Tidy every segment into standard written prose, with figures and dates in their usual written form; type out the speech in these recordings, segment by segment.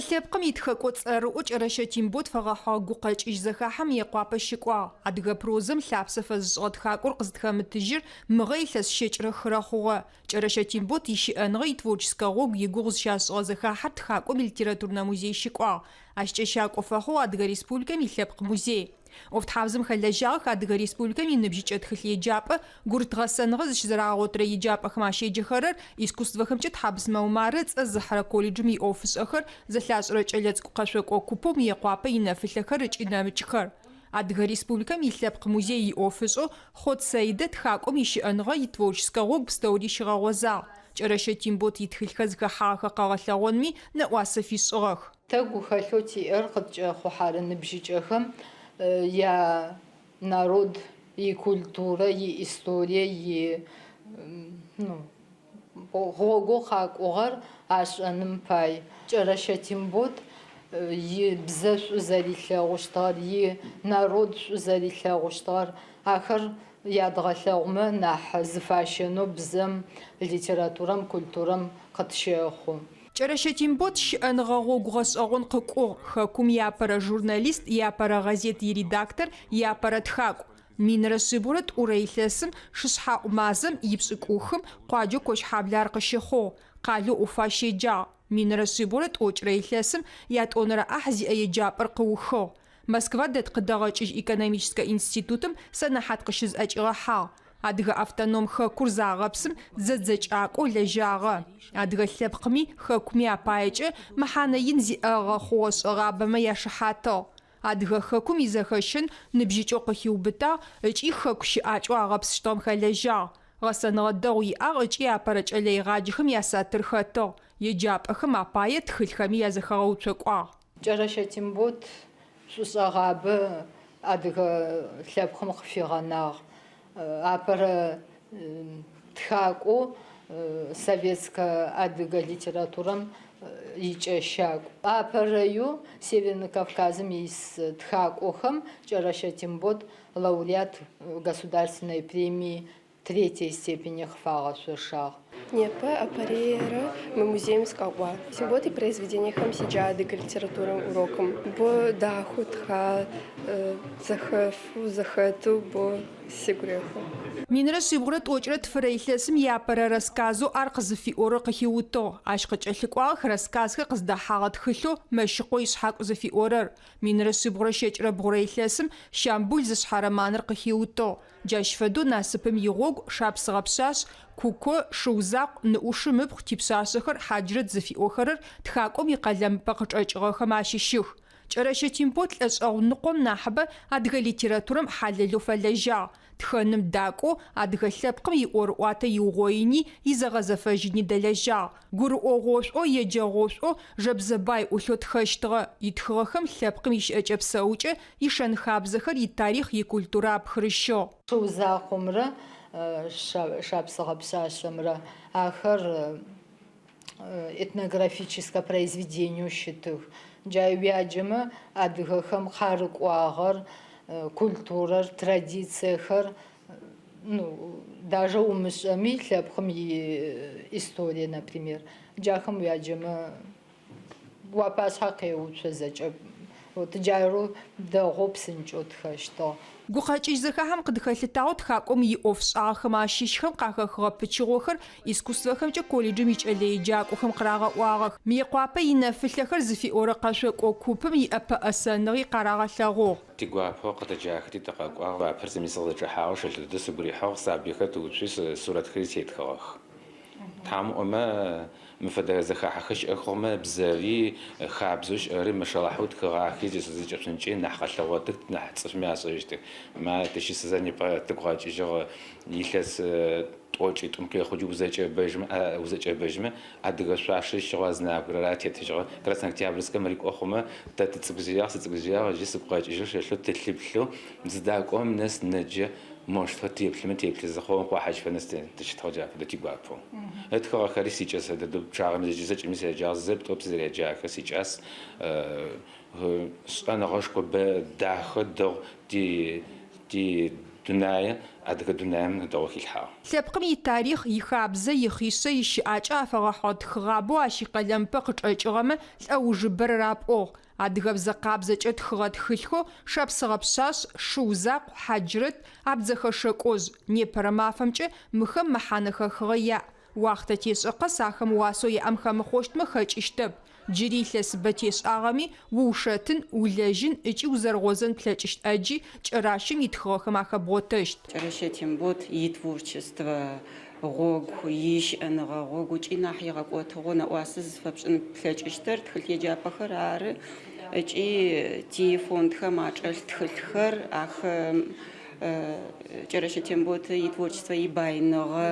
лъэпкъым итхэкӏо цӏэрыӏо Кӏэрэщэ Тембот фэгъэхьыгъэ гукъэкӏыжь зэхахьэ Мыекъуапэ щыкӏуагъ. Адыгэ прозэм лъапсэ фэзышӏыгъэ тхакӏор къызытхэмытыжьыр мыгъэ илъэс щэкӏрэ хырэ хъугъэ. Кӏэрэщэ Тембот ищыӏэныгъэ итворческэ гъогу игугъу зыщашӏыгъэ зэхахьэр тхакӏом илитературнэ музей щыкӏуагъ. Ащ кӏэщакӏо фэхъугъ Адыгэ Республикэм и Лъэпкъ музей. ӏофтхьабзэм хэлэжьагъэх Адыгэ Республикэм иныбжьыкӏэ тхылъеджапӏэ, гурыт гъэсэныгъэ зыщызэрагъэгъотырэ еджапӏэхэм ащеджэхэрэр, искусствэхэмкӏэ Тхьабысымэ Умарэ ыцӏэ зыхьырэ колледжым иӏофышӏэхэр, зэлъашӏэрэ кӏэлэцӏыкӏу къэшъокӏо купэу Мыекъуапэ инэфылъэхэр ыкӏи нэмыкӏхэр. Адыгэ Республикэм и Лъэпкъ музей иӏофышӏэу Хъот Саидэ тхакӏом ищыӏэныгъэ итворческэ гъогу пстэури щигъэгъозагъ. Кӏэрэщэ Тембот итхылъхэр зыхэхьагъэхэ къэгъэлъэгъонми нэӏуасэ фишӏыгъэх. Тэ гухэлъэу тиӏэр къыткӏэхъухьэрэ ныбжьыкӏэхэм я народ икультурэ, иисторие, и ну гъогоу къакӏугъэр ашӏэным пай. Кӏэрэщэ Тембот ибзэ шӏу зэрилъэгъущтыгъэр, и народ шӏу зэрилъэгъущтыгъэр, ахэр ядгъэлъэгъумэ нахь зыфащэнэу бзэм, литературэм, культурэм къытщэхъу. Кӏэрэщэ Тембот щыӏэныгъэ гъогу гъэшӏэгъон къыкӏугъ, хэкум иапэрэ журналист, иапэрэ гъэзет иредактор, иапэрэ тхакӏу. Минрэ шъибгъурэ тӏурэ илъэсым шышъхьэӏу мазэм ипшӏыкӏухым къуаджэу Кощхьаблэ ар къыщыхъугъ, къалэу Уфа щеджагъ. Минрэ шъибгъурэ тӏокӏырэ илъэсым ятӏонэрэ ӏахь зиӏэ еджапӏэр къыухыгъ. Москва дэт къыдэгъэкӏыжь экономическэ институтым сэнэхьат къыщызӏэкӏигъэхьагъ. Адыгэ автоном хэкур загъэпсым зэдзэкӏакӏоу лэжьагъэ. Адыгэ лъэпкъми хэкуми апаекӏэ мэхьанэ ин зиӏэгъэ хъугъэ-шӏэгъабэмэ яшыхьатыгъ. Адыгэ хэкум изэхэщэн ныбжьыкӏэу къыхиубытагъ ыкӏи хэку щыӏакӏэу агъэпсыщтыгъэм хэлэжьагъ. Гъэсэныгъэ дэгъу иӏагъ ыкӏи апэрэ кӏэлэегъаджэхэм ясатыр хэтыгъ, еджапӏэхэм апае тхылъхэми язэхэгъэуцокӏуагъ. Кӏэрэщэ Тембот шӏушӏэгъабэ адыгэ лъэпкъым къыфигъэнагъ. Апэрэ тхакӏоу советскэ адыгэ литературэм икӏэщакӏу. Апэрэю Северный Кавказым ис тхакӏохэм Кӏэрэщэ Тембот лауреат государственной премии третьей степени къыфагъэшъошагъ. Непэ апэрейрэ мы музеим сыкъэкӏуагъ. Тембот ипроизведениехэм седжа адыгэ литературэм урокым. Бо дахэу тха, зэхэфу, зэхэтэу бо сигу рехьы. Минрэ шъибгъурэ тӏокӏырэ тфырэ илъэсым иапэрэ рассказэу Аркъ зыфиӏорэр къыхиутыгъ. Ащ къыкӏэлъыкӏуагъэх рассказхэр къыздэхьагъэ тхылъэу Мэщыкъо ишъхьакӏу зыфиӏорэр. Минрэ шъибгъурэ щэкӏырэ бгъурэ илъэсым Щамбул зышъхьэ романыр къыхиутыгъ. Джащ фэдэу Насыпым игъогу, Шапсыгъэ пшъашъ, Куко, Шыу закъу, Ны ӏушым ыпхъу, Типшъашъэхэр, Хьаджрэт зыфиӏохэрэр тхакӏом икъэлэмыпэ къычӏэкӏыгъэхэм ащыщых. Кӏэрэщэ Тембот лӏэшӏэгъу ныкъом нахьыбэ адыгэ литературэм хьалэлэу фэлэжьагъ. Тхэным дакӏоу адыгэ лъэпкъым иӏорыӏуатэ иугъоини изэгъэзэфэжьыни дэлэжьагъ. Гурыӏогъошӏоу, еджэгъошӏоу, жэбзэ бай ӏулъэу тхэщтыгъэ. Итхыгъэхэм лъэпкъым ищыӏэкӏэ-псэукӏэ, ишэн-хабзэхэр, итарихъ, икультурэ апхырыщыгъ. Шыу закъомрэ шапсыгъэ пшъашъэмрэ ахэр этнографическэ произведениеу щытых. Джа уяджэмэ адыгэхэм къарыкӏуагъэр, культурэр, традициехэр, ну, даже умышӏэми лъэпкъым и историе, например, джахэм уяджэмэ уапашъхьэ къеуцо зэкӏэ. Вот джарэу дэгъоу псынкӏэу тхэщтыгъ. Гукъэкӏыжь зэхахьэм къыдыхэлъытагъэу тхакӏом иӏофшӏагъэхэм ащыщхэм къахэхыгъэ пычыгъохэр искусствэхэмкӏэ колледжым икӏэлэеджакӏохэм къырагъэӏуагъэх. Мыекъуапэ инэфылъэхэр зыфиӏорэ къэшъокӏо купым иӏэпэӏэсэныгъи къарагъэлъэгъугъ. Тигуапэу къытэджахэти тыкъэкӏуагъ. Апэр зыми сыкъызэкӏэхьагъэу шэлъыдэу сыгу рихьыгъ, сабыйхэр тыуцуи сурэтхэри тетхыгъэх. Тхьам ыӏомэ, мы фэдэ зэхахьэхэр щыӏэх хъумэ, бзэри, хабзэу щыӏэри, мэшэлахьэу тхыгъахи зэкӏэшъункӏи нахь къэлъэгъотых, нахь цӏыфми ашӏэжьыщтых. Ма тыщысызэ непэ тыгу къэкӏыжьыгъ илъэс тӏокӏитӏум къехъу джы узэкӏэбэжьмэ, адыгэ шъуашэ щыгъэу азынабгырэр атетыжьыгъэ. Краснооктябрьскэм рыкӏо хъумэ, тэ тыцӏыкӏужъыягъ, сыцӏыкӏужъыягъ, джы сыгу къэкӏыжьэу шэлъэу тылъыплъэу, зыдакӏом нэс нэджэ Мошто теплъымэ теплъызэ хъоу къохьажьыфэ нэс тыщытыгъ джа фэдэу тигуапэу. Ытхыгъэхэри сикӏэсэ дэдэу пчъагъэм зэкӏэми сяджагъ, зэп-тӏоп сызэряджагъэхэр сикӏас. Шӏэныгъэшхо бэ, дахэ, дэгъу ти ти. Идунае, адыгэ дунаим дэгъоу хилъхьагъ. Лъэпкъым итарихъ, ихабзэ, ихъишъэ, ищыӏакӏэ афэгъэхьыгъэ тхыгъабэу ащ икъэлэмыпэ къычӏэкӏыгъэмэ лӏэужыбэр рапӏугъ. Адыгэбзэ къабзэкӏэ тхыгъэ тхылъхэу Шапсыгъэ пшъашъ, Шыу закъу, Хьаджрэт, Абдзэхэ шэкӏожъ. Непэрэ мафэмкӏэ мыхэм мэхьанэ хэхыгъэ яӏ. Уахътэ тешӏэ къэс ахэм уасэу яӏэм хэмыхъощтмэ хэкӏыщтэп. Джыри илъэсыбэ тешӏагъэми, уушэтын, улэжьын ыкӏи узэрыгъозэн плъэкӏыщт ӏэджи Кӏэращэм итхыгъэхэм ахэбгъотэщт. Кӏэрэщэ Тембот итворчествэ гъогу, ищыӏэныгъэ гъогу ыкӏи нахь игъэкӏотыгъэу нэӏуасэ зыфэпшӏын плъэкӏыщтыр тхылъеджапӏэхэр ары ыкӏи тифондхэм ачӏэлъ тхылъхэр, ахэм Кӏэрэщэ Тембот итворчествэ ибайныгъэ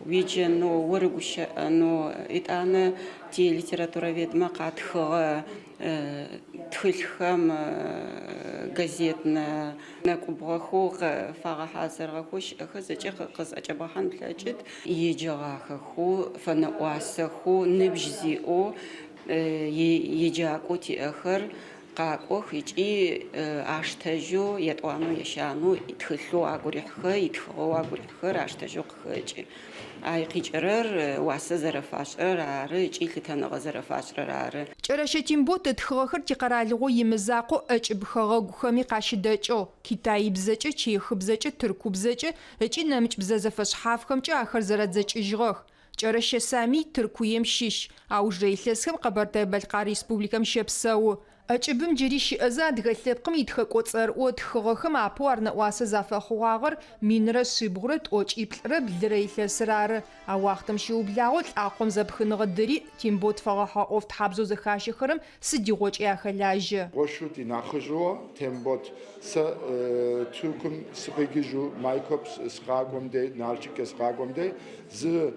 уеджэнэу, урыгущыӏэнэу, етӏанэ тилитературоведмэ къатхыгъэ тхылъхэм газетнэ нэкӏубгъохэу фагъэхьазырыгъэхэу щыӏэхэр зэкӏэ къызӏэкӏэбгъэхьан плъэкӏыт. Еджэгъахэхэу, фэнэӏуасэхэу, ныбжь зиӏэу еджакӏоу тиӏэхэр къакӏох ыкӏи аштэжьэу, етӏуанэу, ещанэу тхылъэу агу рихьхэр, итхыгъэу агу рихьхэр аштэжьэу къыхэкӏы. Ай къикӏырэр уасэ зэрэфашӏырэр ары ыкӏи лъытэныгъэ зэрэфашӏырэр ары. Кӏэрэщэ Тембот ытхыгъэхэр тикъэралыгъо имызакъоу ӏэкӏыб хэгъэгухэми къащыдэкӏыгъ. Китаибзэкӏэ, чехыбзэкӏэ, тыркубзэкӏэ ыкӏи нэмыкӏ бзэ зэфэшъхьафхэмкӏэ ахэр зэрадзэкӏыжьыгъэх. Кӏэрэщэ Самый Тыркуем щыщ, аужырэ илъэсхэм Къэбэртэе-Бэлъкъар Республикэм щэпсэу. ӏэкӏыбым джыри щыӏэзэ адыгэ лъэпкъым итхэкӏо цӏэрыӏо ытхыгъэхэм апэу ар нэӏуасэ зафэхъугъагъэр минрэ шъибгъурэ тӏокӏиплӏырэ блырэ илъэсыр ары. А уахътэм щыублагъэу лӏакъом зэпхыныгъэ дыриӏ, Тембот фэгъэхьыгъэ ӏофтхьабзэу зэхащэхэрэм сыдигъокӏи ахэлажьэ. Къуэшу ди нэхъыжьу Тембот сэ Тыркум сыкъикӏыжу Майкоп сыкъакӏуэм дей, Налшыккӏэ сыкъакӏуэм дей зы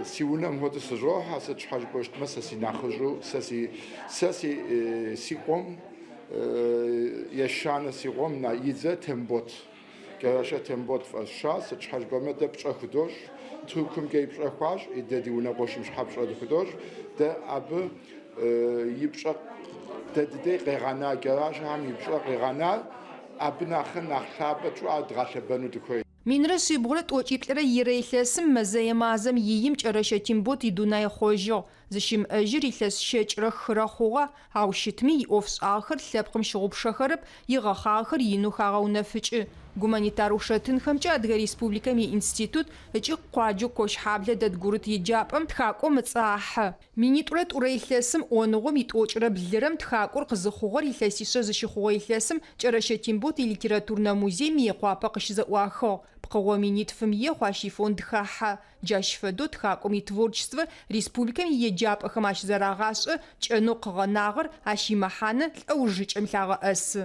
си унэм хуэдэу сыщӏохьэ, сыт щхьэ жыпӏэу щытмэ, сэ си нэхъыжьу, сэ си сэ си си къуэм ещанэ си къуэм на и цӏэ Тембот. Кӏэрашэ Тембот фӏэсща, сыт щхьэ жыпӏэмэ, дэ пщӏэ худощӏ, Тыркумкӏэ и пщӏэ хуащӏ, и дэ ди унэкъуэщым щхьэ пщӏэ дыхудощӏ, дэ абы и пщӏэ дэ дыдей къегъэна Кӏэрашэхэм и пщӏэ къегъэнар, абы нэхъ нэхъ лъапӏэ тщӏу ар дгъэлъэбэну дыхуей. Минрэ шъибгъурэ тӏокӏиплӏырэ ирэ илъэсым мэзэе мазэм иим Кӏэрэщэ Тембот идунай ыхъожьыгъ. Зыщымыӏэжьыр илъэс щэкӏрэ хырэ хъугъэ, ау щытми иӏофшӏагъэхэр лъэпкъым щыгъупшэхэрэп, игъэхъагъэхэр инэу хагъэунэфыкӏы. Гуманитар ушэтынхэмкӏэ Адыгэ Республикэм иинститут ыкӏи къуаджэу Кощхьаблэ дэт гурыт еджапӏэм тхакӏом ыцӏэ ахьы. Минитӏурэ тӏурэ илъэсым ӏоныгъом итӏокӏырэ блырэм тхакӏор къызыхъугъэр илъэсишъэ зыщыхъугъэ илъэсым Кӏэрэщэ Тембот илитературнэ музей Мыекъуапэ къыщызэӏуахыгъ. Пкъыгъо минитфым ехъу ащ ифонд хахьэ. Джащ фэдэу тхакӏом итворчествэ республикэм иеджапӏэхэм ащызэрагъашӏэ, кӏэнэу къыгъэнагъэр, ащ имэхьанэ лӏэужыкӏэм лъагъэӏэсы.